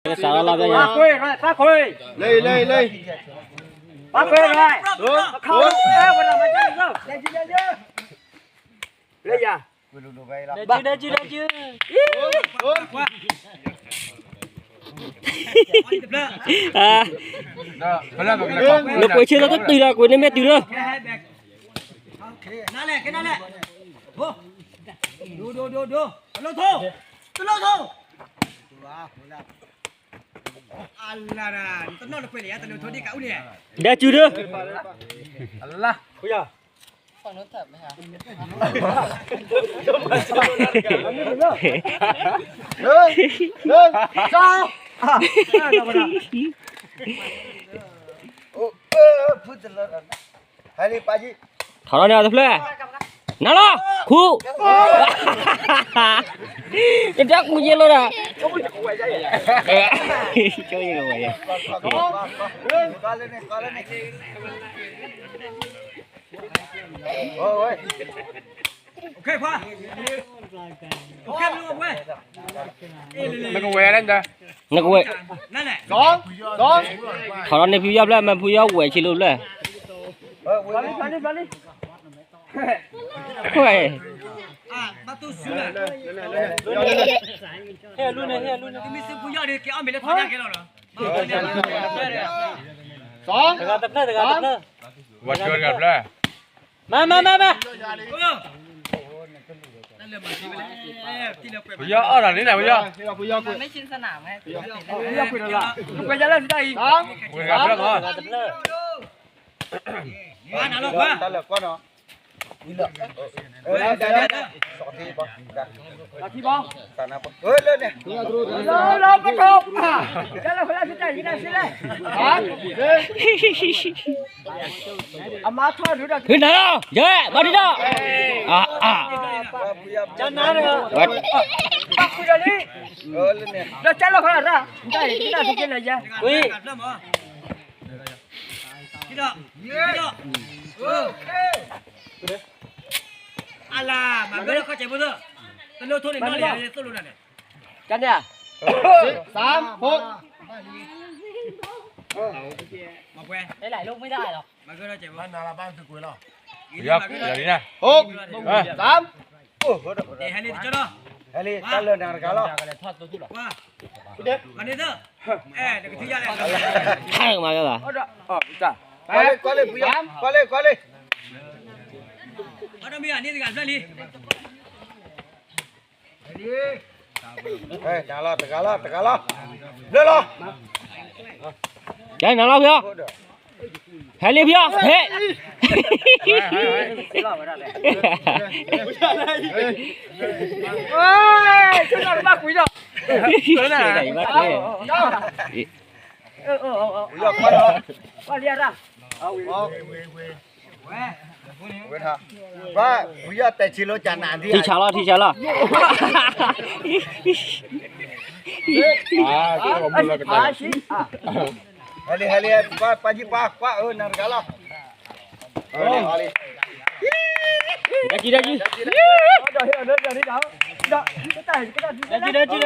စးလီၤလီၤ ပၢ်ခွ့ ပၢ်ခွ့ လၢ လၢ လၢ ပၢ်ခွ့ လၢ လၢ လၢ လၢ လၢ လၢ လၢ လၢ နကွဲးဆၢထၢၣ်တတုၤလီၤ ကွဲးန့ၢ်မ့ၢ်တုၤလီၤ နလဲၣ် ကနလဲၣ် ဒိ ဒိ ဒိ ဒိ တလိၣ်ထိ တလိၣ်ထိ အလါ တနီၣ်တကွဲးန့ၣ် တလိၣ်ထိဒ်ကအိၣ်န့ၣ် ဒဲကၠူဒိ အလါ ထီၣ်လီၤန့ၣ်တဖျၢၣ် နၤလီၤ ခူ တၢ်ခူယဲလီၤဒၣ် ကၠိယဲလီၤဝဲ နကဝဲၢ်လၢ နကဝဲၢ် ထီၣ်လီၤန့ၣ်ဖုယီၢ်ဖျၢၣ် မ့ၢ်ဖုယီၢ်ဝဲၢ်ဆံးလိာ်ဖျၢၣ် ဝဲၢ် ဝဲၢ်ဆံးလိာ်ဖျၢၣ် မၤ မၤ မၤ မၤ ပယီၤအီၣ်ဒီးန့ၣ်နၤ ပယီၤ ပယီၤကွံာ်လီၤ ကွံာ်လီၤ ကွံာ်လီၤ မၤနၤလီၤကွၢ် တၢ်လၢကွၢ်နီၤ လီၤထံဘီ အမါထီၣ်ဒုဒီး ဟ့ၣ်နၤလီၤ ယဲ ဘၣ်ဒုဒီး အါ အါ ကနၤဒီး ဘၣ်ကွံာ်ဒီးလံ ဒီးကၢ်လီၤခီလီၤရၣ် တၢ်အံၤ တၢ်တက့ၢ်လၢယဲ ကွံာ် အလါ မၤဂၢၢ်လၢခီၣ်စဲးဖိသၢ တလိၣ်ထိၣ်န့ၣ်နီၢ်လံ သိၣ်လိနၤန့ၣ် ကန့ၣ် သၢမ် ဟိုး မၤပှဲၤ မၤဂၢၢ်လီၤစဲးဖိ ဟိုး သၢမ် ဟဲလံတကၠီဒီး ဟဲလံ တၢ်လၢနၤတဂၤလီၤ မၤန့ၢ်သၢ အဲ နကထံၣ်ယါလဲၣ် မၤဂၢၢ်ဘၣ် ကွၢ်လံ ကွၢ်လံ ကွၢ်လံ ကွၢ်လံ အီၣ်တမ့ၢ်အန့ၣ်တဂၤဖျၢၣ်လံ တဂၤလီၤ တဂၤလီၤ တဂၤလီၤ ဘျၢလီၤ ကဲနၤလီၤဖျီ ဟဲလံဖျီ ဟဲ ဘၣ်ကွံာ်ဒီး ဘၣ်ကွံာ် ဘၣ်ကွံာ် ဘၣ်လံရၣ် ဝဲ ဝဲ ဝဲ ဝဲ ဝဲ ထံဆးလီၤ ထံဆးလီၤ ဟဲလံ ဟဲလံ ပၢ် ပၢ်ကံ ပၢ် ကွၢ် အၢ နၤတဂၤလီၤ တကံ တကံ တကံ တကံ သၢမ် တဂၤတထံၣ်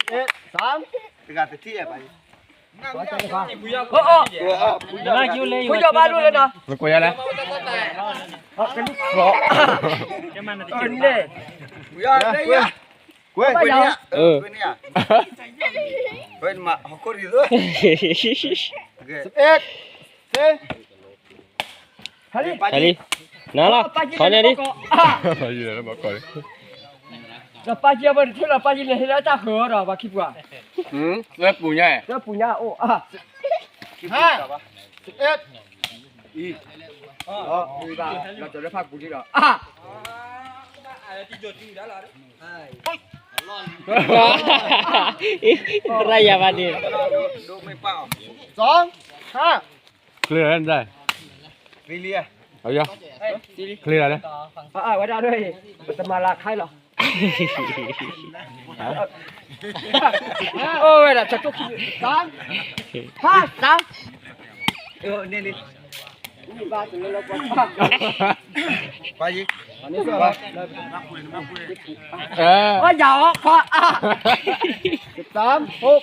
အဲၣ်ပၢ် ဖုယီၢ်ဘၣ်ဒိၣ်လၢနီၤ နကွဲးယါလဲၣ် ကနုၣ်ဖျီ ဖုယီၢ် ကွဲး ကွဲးန့ၣ် ကွဲးန့ၣ် ကွဲးန့ၣ်မး ဟီၣ်ခိၣ်ရံၤသိ အဲၣ် ဟဲလံ နၤလီၤ ခီန့ၣ်လံ ဒီးပၢ်ကံအဝဲတထံၣ်လီၤ ပၢ်ကံန့ၣ်ဟဲလၢတၢ်ဃၢၤဒီး ပှၤခံပှၤ လၢပူၤညါ လၢပူၤညါအိၣ် ဟါ အဲၣ် အံၤ လီၤကၠီၤလၢဖၣ်ပူၤလံဒီး ရၣ်ယၤဘၣ်န့ၣ် စီၤ ဟါ ချ့လီၤလၢ ချ့လီၤလၢ အဝဲဒၣ်ဒ် ပတမၤလၤခါလီၤ အိၣ်ဝဲဒၣ် တၢ်တိၢ်ခံ သၢမ် ဟါ သၢမ် န့ၣ်လံ ဘၣ်တလၢလၢပှၤ ပၢ်ယံၤ အီၣ်ယၤအီၣ်ခွါ သၢမ် ဟိုး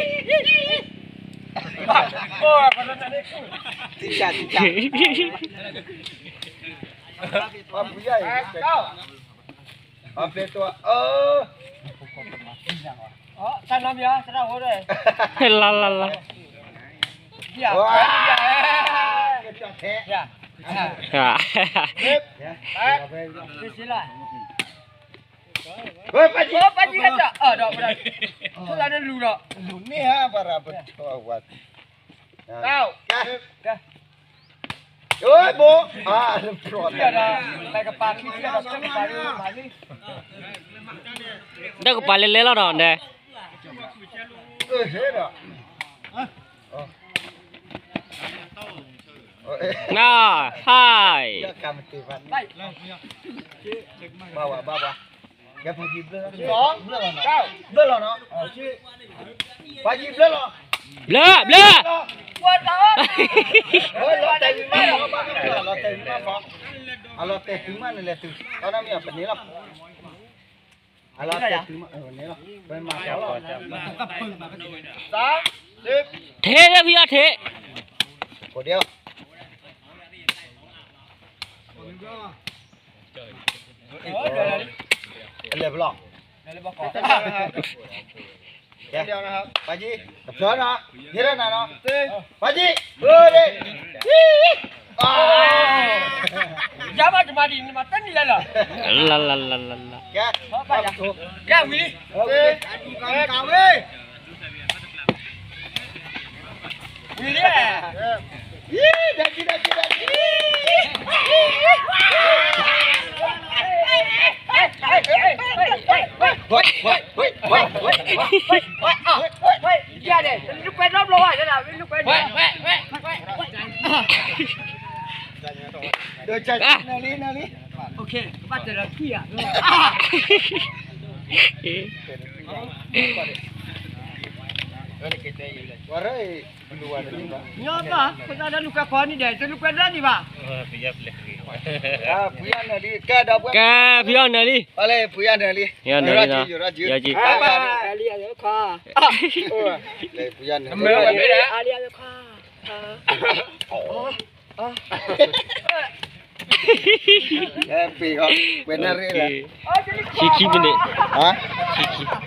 သံၣ်ဆါ သံၣ်ဆါ အပူၤယါအံၤ အပျဲၢ်တိၢ် အၢ တၢ်နီတမံၤ သရၣ်ဖိဒီး လါလါလါ ဘၣ် ဝါ ဘၣ် ကၠီၣ်ထဲ ဘၣ် ဘၣ် သ့စ့လၢ ဝဲ ပၢ်ကံ ပၢ်ကံ ကၠီၣ် အၢ ဒီး ပဒၣ် ထိၣ်လၢနလူၤဒီး လူၤန့ၢ်ဟါ ပှၤရၤပထီၣ်ဝဲ ကၠီၣ် ကၠီၣ် ကၠီၣ် အၢ ဘိ အၢ ပျီၢ် ကၠီၣ်ဒီး ပကပာ်ခံ ကၠီၣ်ဒီး ပကပာ်လၢ ပာ်လၢ တၢ်ကပာ်လဲၤလဲၤလီၤဒီး ဒဲး အၢ ဟဲဒီး န ဟါ ဘၣ်ဝဲ ဘၣ်ဝဲ ကဲ ပှၤကံဘျၢလီၤ ဘျၢလီၤနီၤ ပှၤကံဘျၢလီၤ ဘျၢ ဘျၢ လီၤတဲာ်ဝံၤမး လီၤတဲာ်ဝံၤမး လီၤတဲာ်ဝံၤမး အလီၤတဲာ်တုၤမးန့ၣ်လဲၤတုၤ အနီတမံၤ ပန့ၢ်လီၤ အလီၤတဲာ်တုၤမး န့ၢ်လီၤ ပမၤကီလီၤ ထဲလၢဖံအီၤထဲ ကိးဒဲး အလဲၤဘျီ ကဲ ပၢ်ကံ တဖျီနီၤ ဟ့ၣ်လီၤနၤနီၤ ပၢ်ကံ အၢ ဒ့ အါ ယါဘၣ်တမၤဒံး နမၤတနံၤလဲၣ်လီၤ လါလါလါလါလါ ကဲ ကဲ ဝံၤလံ ဝံၤလံ ဒိကနလံ နလံ ဘၣ်တဲလီၤထွံၣ်ဧါ ဝဲ ညီဘၣ် ဖိသၣ်လၢလူၤကွဲခီနံၣ်ဒဲး တလူၤကွဲလၢနံၣ်ဘၣ် ဖုယၤနၢၤလံ ကဲဒီး ကဲ ဖုယၤနၢၤလံ ဖုယၤနၢၤလံ ယၤကံ ဖုယၤနၢၤလံ ပ့ၤဂီၤ ပှဲၤနၣ်ရံၣ်လၢ ဆံခံမံးနံး ဟါ ဆံခံ